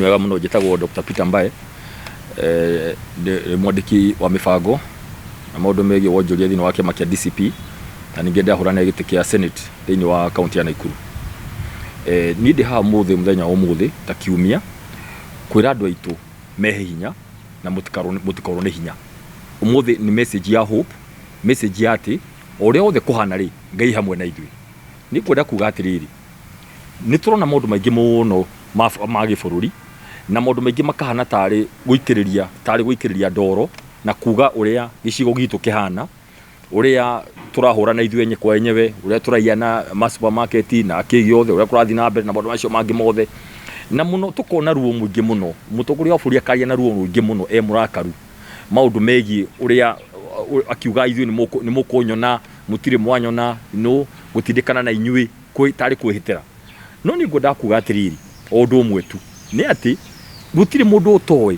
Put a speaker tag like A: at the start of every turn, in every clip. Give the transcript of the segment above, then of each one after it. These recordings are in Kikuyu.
A: Nĩ wega mũno. Njĩtagwo Dr. Peter Mbae, ndĩ mwandĩki wa mĩbango na maũndũ megiĩ wonjoria thĩinĩ wa kĩama kĩa DCP, na ningĩ ndĩrahũranĩra gĩtĩ kĩa Senate thĩinĩ wa kaunti ya Naikuru. Niĩ ndĩ haha ũmũthĩ, mũthenya wa ũmũthĩ ta kiumia, kwĩra andũ aitũ mehe hinya na mũtikorwo nĩ hinya. Ũmũthĩ nĩ message ya hope, message ya atĩ o ũrĩa wothe kũhana rĩ, Ngai hamwe na ithuĩ. Nĩ ngwenda kuga atĩrĩrĩ, nĩ tũrona maũndũ maingĩ mũno ma gĩbũrũri, na maũndũ maingĩ makahana tarĩ gũitĩrĩria, tarĩ gũitĩrĩria ndoro na kuga ũrĩa gĩcigo gitũ kĩhana, ũrĩa tũrahũrana ithuĩ ene kwa enyewe, ũrĩa tũraiyana ma supermarket na kĩ gĩothe, ũrĩa kũrathiĩ na mbere na maũndũ macio mangĩ mothe. Na mũno tũkona ruo mũingĩ mũno, mũtongoria wa bũrũri akaria na ruo rũingĩ mũno e mũrakaru maũndũ megiĩ ũrĩa akiuga ithuĩ nĩ mũkũnyona, mũtirĩ mwanyona, no gũtindĩkana na inyuĩ tarĩ kwĩhĩtĩra. No niĩ ngwendaga kuga atĩrĩrĩ, o ũndũ ũmwe tu, nĩ atĩ gũtirĩ mũndũ ũtoĩ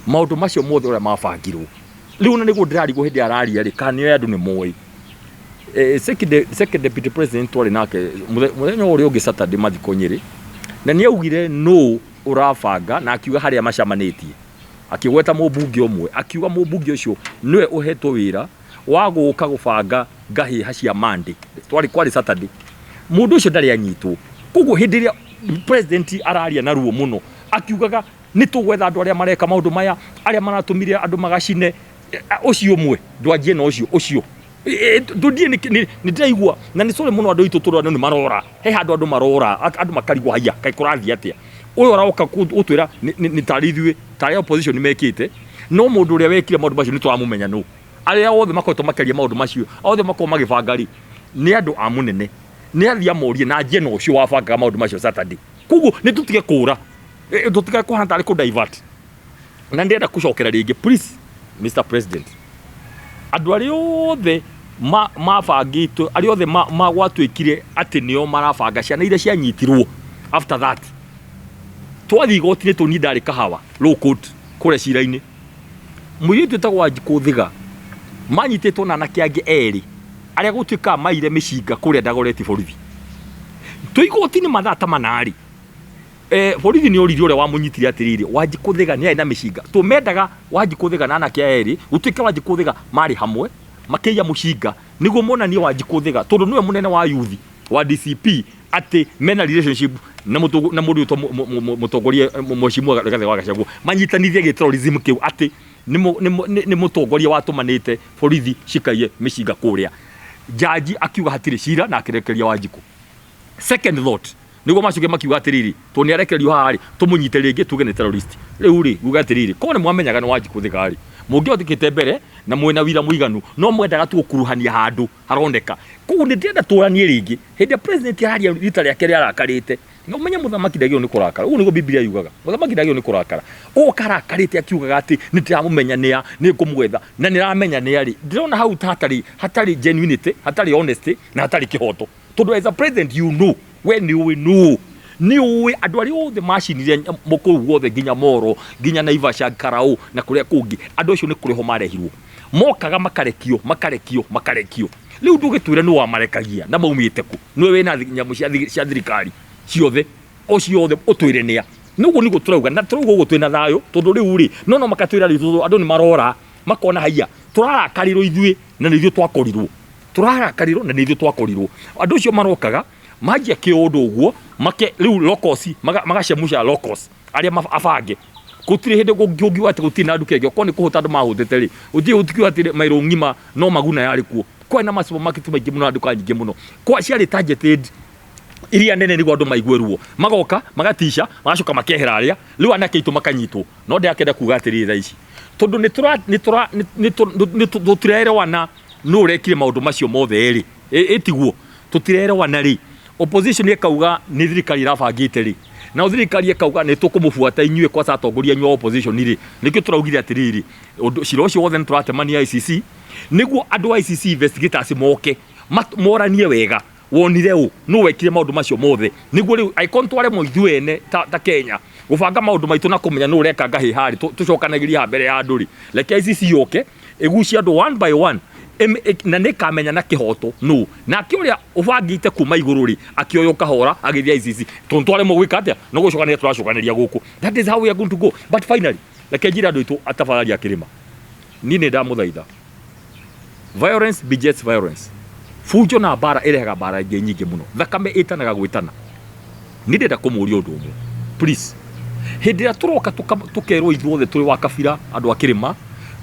A: maũndũ macio mothe ũrĩa mabangirwo. Rĩu ona nĩguo ndĩrarigwo hĩndĩ ĩrĩa araria rĩ, kana nĩoĩ andũ nĩ moĩ. Second deputy president twarĩ nake mũthenya ũrĩa ũngĩ Saturday mathiko Nyĩrĩ, na nĩ augire nũ ũrabanga na akiuga harĩa macamanĩtie. Akĩgweta mũmbunge ũmwe, akiuga mũmbunge ũcio nĩwe ũhetwo wĩra wa gũka gũbanga ngahĩha cia Monday. Twarĩ kwarĩ Saturday. Mũndũ ũcio ndarĩ anyitwo. Koguo hĩndĩ ĩrĩa president araria na ruo mũno, akiugaga nĩ tũgwetha andũ arĩa mareka maũndũ maya, arĩa maratũmire andũ magacine, ũcio ũmwe, ndwanjie na ũcio, ũcio. Ndũthiĩ nĩ ndĩraigua na nĩ sorry mũno andũ aitũ tondũ andũ nĩ marora, he handũ andũ marora, andũ makarigwo haiya kaĩ kũrathiĩ atĩa. Ũyũ aroka gũtwĩra nĩ tarĩ ithuĩ, tarĩ opposition mekĩte, no mũndũ ũrĩa wekire maũndũ macio nĩ tũramũmenya nũ. Arĩa othe makoretwo makĩaria maũndũ macio, othe makoragwo magĩbanga rĩ, nĩ andũ a mũnene. Nĩ athiĩ amorie na anjie na ũcio wabangaga maũndũ macio Saturday. Koguo nĩ tũtige kũra, tũtige kũhana tarĩ kũ divert. Na ndĩrenda gũcokera rĩngĩ, please Mr President, andũ arĩa othe mabangĩtwo, arĩa othe gwatuĩkire atĩ nĩo marabanga ciana iria cianyitirwo after that, twathiĩ igoti-inĩ tondũ niĩ ndarĩ Kahawa Law Court kũrĩa cira-inĩ, mũirĩtu wĩtagwo Wanjikũ Thiga manyitĩtwo na anake angĩ erĩ arĩa gũtuĩkaga maiyire mĩcinga kũrĩa Dagoretti borithi. Twĩ igoti-inĩ mathaa ta mana rĩ, borithi nĩ oririe ũrĩa wamũnyitire atĩrĩrĩ, Wanjikũ Thiga nĩ arĩ na mĩcinga? Tondũ mendaga Wanjikũ Thiga na anake aya erĩ gũtuĩke Wanjikũ Thiga marĩ hamwe makĩiya mũcinga nĩguo monanie Wanjikũ Thiga tondũ nĩwe mũnene wa yuthi wa DCP atĩ mena relationship na na mũndũ wĩtwo mũtongoria Mheshimiwa Rigathĩ wa Gachagua, manyitanithie gĩ terrorism kĩu atĩ nĩ mũtongoria watũmanĩte borithi cikaiye mĩcinga kũrĩa. Jaji akiuga hatirĩ cira na akĩrekereria Wanjikũ. Second thought, nĩguo macokire makiuga atĩrĩrĩ, tondũ nĩ arekererio haha rĩ, tũmũnyite rĩngĩ tuge nĩ terrorist. Rĩu rĩ, nguga atĩrĩrĩ, korwo nĩ mwamenyaga nĩ Wanjikũ Thiga rĩ, mũngĩothikĩte mbere na mwĩna wira mũiganu, no mwendaga tu gũkuruhania handũ haroneka. Koguo nĩ ndĩrenda tũranie rĩngĩ, hĩndĩ ĩrĩa president araria rita rĩake rĩa arakarĩte, na ũmenye mũthamaki ndagĩrĩirwo nĩ kũrakara. Ũguo nĩguo Bibilia yugaga, mũthamaki ndagĩrĩirwo nĩ kũrakara. Oka arakarĩte akiugaga atĩ nĩ ndĩramũmenya nĩa, nĩ ngũmwetha, na nĩ ramenya nĩa rĩ, ndĩrona hau ta hatarĩ, hatarĩ genuinity, hatarĩ honesty, na hatarĩ kĩhoto. Tondũ as a president you know, we nĩ ũĩ nũ, nĩ ũĩ andũ arĩa othe macinire kũu guothe nginya Moro, nginya Naivasha, Karau na kũrĩa kũngĩ, andũ acio nĩ kũrĩhwo marehirwo. Mokaga makarekio, makarekio, makarekio. Rĩu ndũgĩtwĩre nũ wamarekagia na maumĩte kũ? Nĩwe wĩna nyamũ cia thirikari ciothe, o ciothe ũtwĩre nĩa. Nĩguo nĩguo tũrauga, na tũrauga ũguo twĩna thayũ, tondũ rĩu rĩ, no no makatwĩra rĩu tondũ andũ nĩ marora, makona haiya, tũrarakarĩrwo ithuĩ na nĩ ithuĩ twakorirwo. Tũrarakarĩrwo na nĩ ithuĩ twakorirwo. Andũ acio marokaga, manjia kĩũndũ ũguo, make rĩu locals, magacemuca locals, arĩa abange. Gũtirĩ hĩndĩ ũngiuga atĩ gũtirĩ na nduka ĩngĩ, okorwo nĩ kũhũta andũ mahũtĩte rĩ, gũtirĩ ũngiuga atĩ mairũ ng'ima no Maguna yarĩ kuo. Kwarĩ na ma supermarket maingĩ mũno na nduka nyingĩ mũno. Kwa ciarĩ targeted iria nene nĩguo andũ maigue ruo. Magoka, magatica, magacoka makehera arĩa, rĩu anake aitũ makanyitwo. No ndĩrakĩenda kuga atĩrĩrĩ thaa ici, tondũ nĩ tũra, nĩ tũra, nĩ nĩ tũtirerewana nũ ũrekire maũndũ macio mothe rĩ, ĩtiguo, tũtirerewana rĩ, opposition ĩkauga nĩ thirikari ĩrabangĩte rĩ, nao thirikari ĩkauga nĩ tũkũmũbuata inyuĩ kwanza atongoria anyu a opposition rĩ, nĩkĩo tũraugire atĩrĩrĩ, ũndũ cira ũcio wothe nĩ tũratemania ICC, nĩguo andũ a ICC investigators moke, moranie wega, wonire ũ, nũ wekire maũndũ macio mothe, nĩguo rĩu angĩkorwo nĩ twaremwo ithuĩ ene ta Kenya gũbanga maũndũ maitũ na kũmenya nũ ũreka ngahĩha rĩ, tũcokanagĩrie haha mbere ya andũ rĩ, reke ICC yũke, ĩgucie andũ one by one, Na nĩ ĩkamenya na kĩhoto nũ nake ũrĩa ũbangĩte kuma igũrũ rĩ, akĩoywo kahora agĩthiĩ ICC, tondũ twaremwo gwĩka atĩa no gũcokanĩria tũracokanĩria gũkũ. That is how we are going to go. But finally, reke njĩre andũ aitũ atafadhali a kĩrĩma, niĩ nĩ ndamũthaitha, violence begets violence. Bunjo na mbara ĩrehaga mbara ingĩ nyingĩ mũno, thakame ĩtanaga gwĩtana. Niĩ ndĩrenda kũmũria ũndũ ũmwe, please. Hĩndĩ ĩrĩa tũroka tũkerwo ithuothe tũrĩ wa kabira, andũ a kĩrĩma,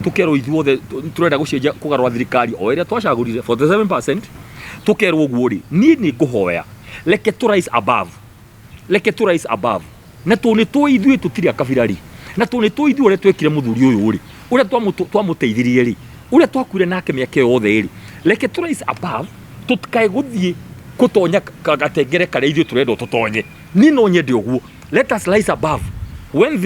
A: tũkerwo ithuothe tũrenda gũcenjia, kũgarũra thirikari o ĩrĩa twacagũrire 47%, tũkerwo ũguo rĩ, niĩ nĩ ngũhoya reke tũ rise above, reke tũ rise above. Na tondũ nĩ tũĩ ithuĩ tũtirĩ a kabira rĩ, na tondũ nĩ tũĩ ithuĩ ũrĩa twekire mũthuri ũyũ rĩ, ũrĩa twamũteithirie rĩ, ũrĩa twakuire nake mĩaka ĩyo yothe rĩ, reke tũ rise above, tũtikae gũthiĩ gũtonya gatengere karĩa ithuĩ tũrendwo tũtonye. Niĩ no nyende ũguo, let us rise above. When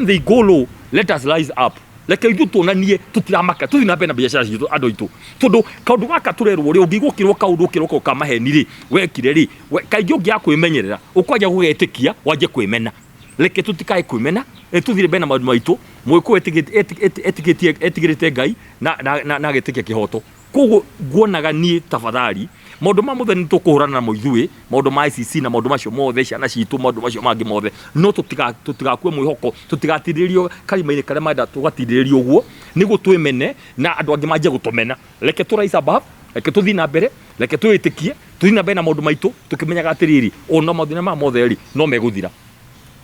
A: they go low, let us rise up. Reke ithuĩ tuonanie tũtiramaka, tũthiĩ na mbere na biacara citũ, andũ aitũ, tondũ kaũndũ gaka tũrerwo rĩ, ũngĩigua ũkĩrwo kaũndũ, ũkĩrwo kaũndũ ka maheni rĩ, wekire rĩ, kaingĩ ũngĩaga kwĩmenyerera ũkwanjia gũgetĩkia, wanjie kwĩmena. Reke tũtikae kwĩmena, tũthiĩ mbere na maũndũ maitũ. Mũgĩkũyũ etĩkĩtie, etigĩrĩte Ngai na agetĩkia kĩhoto. Koguo nguonaga niĩ tafadhali, maũndũ ma mothe nĩ tũkũhũrana namo ithuĩ, maũndũ ma ICC na maũndũ macio mothe, ciana citũ, maũndũ macio mangĩ mothe, no tũtigakue mwĩhoko, tũtigatindĩrĩrio karima-inĩ karĩa marenda tũgatindĩrĩrio ũguo nĩguo twĩmene na andũ angĩ manjie gũtũmena. Reke tũ rise above, reke tũthiĩ na mbere, reke twĩĩtĩkie, tũthiĩ na mbere na maũndũ maitũ, tũkĩmenyaga atĩrĩrĩ, ona mathĩna maya mothe rĩ, no megũthira.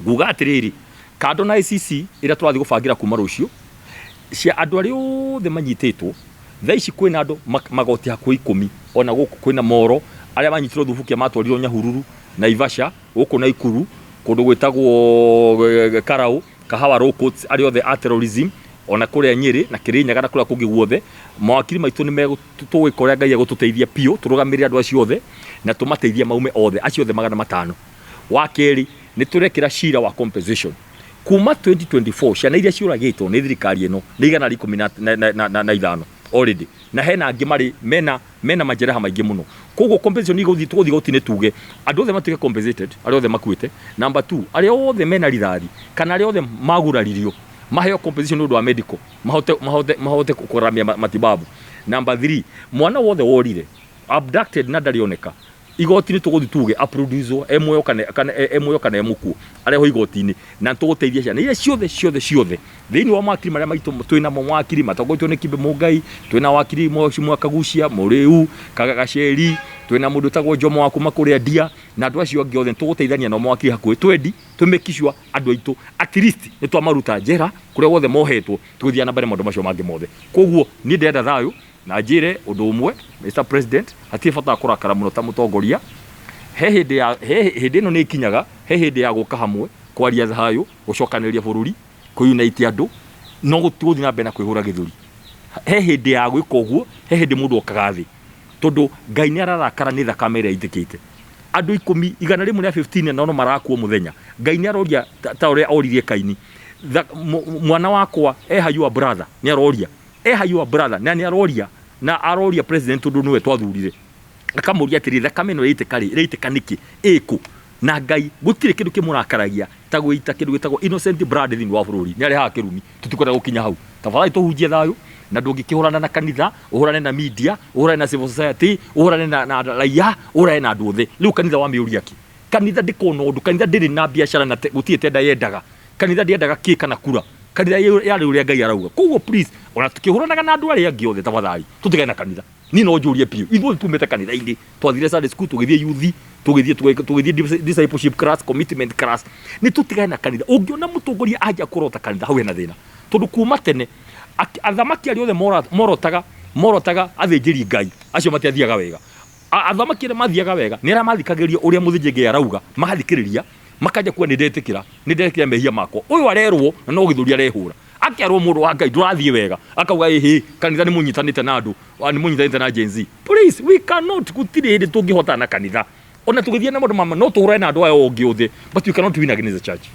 A: Nguga atĩrĩrĩ, kando na ICC ĩrĩa tũrathiĩ gũbangĩra kuma rũciũ cia andũ arĩa othe manyitĩtwo thaa ici, kwĩna andũ magoti hakuhĩ 10, ona gũkũ kwĩna Moro arĩa manyitirwo Thubukia, matwarirwo Nyahururu, Naivasha, gũkũ Naikuru, kũndũ gwĩtagwo Karau, Kahawa Law Courts, arĩa othe a terrorism, ona kũrĩa Nyĩrĩ na Kĩrĩnyaga na kũrĩa kũngĩ guothe. Mawakiri maitũ nĩ tũgwĩka ũrĩa Ngai egũtũteithia biũ, tũrũgamĩrĩre andũ acio othe na tũmateithie maume othe, acio othe 500. Wa kerĩ, nĩ tũrekĩra cira wa compensation kuma 2024. Ciana iria ciũragĩtwo nĩ thirikari ĩno nĩ 115 already, na hena angĩ marĩ mena majeraha maingĩ mũno. Koguo compensation igũthiĩ, tũgũthiĩ igoti-inĩ tuge andũ othe matuĩke compensated, arĩa othe makuĩte. Number 2, arĩa othe mena rithathi kana arĩa othe maguraririo maheo compensation nĩ ũndũ wa medical, mahote kũramia matibabu. Number 3, mwana wothe worire, abducted na ndarĩ oneka, igoti-inĩ tũgũthiĩ tuge aproducewo e muoyo kana e muoyo kana e mũkuũ, arehwo igoti-inĩ, na tũgũteithia ciana iria ciothe ciothe ciothe thĩinĩ wa mawakiri marĩa maitũ twĩnamo. Mawakiri matongoretio nĩ Kimbe Mũngai, twĩna wakiri Mheshimiwa Kagucia Mũrĩu Gaceri, twĩna mũndũ wĩtagwo Njomo wa kuma kũrĩa Ndia, na andũ acio angĩ othe tũgũteithania nao mawakiri hakuhĩ twendi tũ make sure andũ aitũ at least nĩ twamaruta njera kũrĩa guothe mohetwo, tũgĩthiĩ na mbere maũndũ macio mangĩ mothe. Koguo niĩ ndĩrenda thayũ, na njĩre ũndũ ũmwe, Mr President, hatirĩ bata wa kũrakara mũno ta mũtongoria. He hĩndĩ ya he hĩndĩ ĩno nĩ ĩkinyaga, he hĩndĩ ya gũka hamwe, kwaria thayũ, gũcokanĩrĩria bũrũri, kũunite andũ, no gũthiĩ na mbere na kwĩhũra gĩthũri. He hĩndĩ ya gwĩka ũguo, he hĩndĩ mũndũ okaga thĩ, tondũ Ngai nĩ ararakara nĩ thakame ĩrĩa ĩitĩkĩte. Andũ 10, 115 na no marakua mũthenya. Ngai nĩ aroria ta ũrĩa oririe Kaini, "Mwana wakwa eha your brother?" Nĩ aroria, "Eha your brother?" Na nĩ aroria, na aroria president, tondũ nĩwe twathurire, akamũria atĩrĩ, "Thakame ĩno ĩraitĩka rĩ, ĩraitĩka nĩkĩ? Ĩkũ?" Na Ngai gũtirĩ kĩndũ kĩmũrakaragia ta gwĩita kĩndũ gĩtagwo innocent blood thĩinĩ wa bũrũri. Nĩ arehaga kĩrumi. Tũtikwenda gũkinya hau. Tafadhali tũhunjie thayũ, na ndũngĩkĩhũrana na kanitha, ũhũrane na media, ũhũrane na civil society, ũhũrane na raia, ũhũrane na andũ othe. Rĩu kanitha wamĩũria kĩ? Kanitha ndĩkona ũndũ, kanitha ndĩrĩ na biacara na gũtirĩ tenda yendaga, kanitha ndĩendaga kĩ kana kura, kanitha yarĩ ũrĩa Ngai arauga. Koguo please, ona tukĩhũranaga na andũ arĩa angĩ othe, tafadhali tũtigane na kanitha. Niĩ no njũrie biũ, ithuothe tumĩte kanitha-inĩ, twathire Sunday school, tũgĩthiĩ youth, tũgĩthiĩ discipleship class, commitment class. Nĩ tũtigane na kanitha. Ũngĩona mũtongoria anja kũrota kanitha, hau hena thĩna, tondũ kuma tene athamaki arĩa othe morotaga athĩnjĩri Ngai acio matiathiaga wega. Athamaki arĩa mathiaga wega nĩ arĩa mathikagĩrĩria ũrĩa mũthĩnjĩri Ngai arauga, magathikĩrĩria, makanja kuga, "Nĩ ndetĩkĩra, nĩ ndetĩkĩra mehia makwa." Ũyũ arerwo na no gĩthũri arehũra, akerwo, "Mũndũ wa Ngai, ndũrathiĩ wega," akauga, "Ĩhĩ, kanitha nĩ mũnyitanĩte na andũ, nĩ mũnyitanĩte na Gen Z." Please, we cannot, gũtirĩ hĩndĩ tũngĩhotana na kanitha. Ona tũgĩthiĩ na maũndũ mama, no tũhũrane na andũ aya ũngĩ othe, but we cannot win against the church.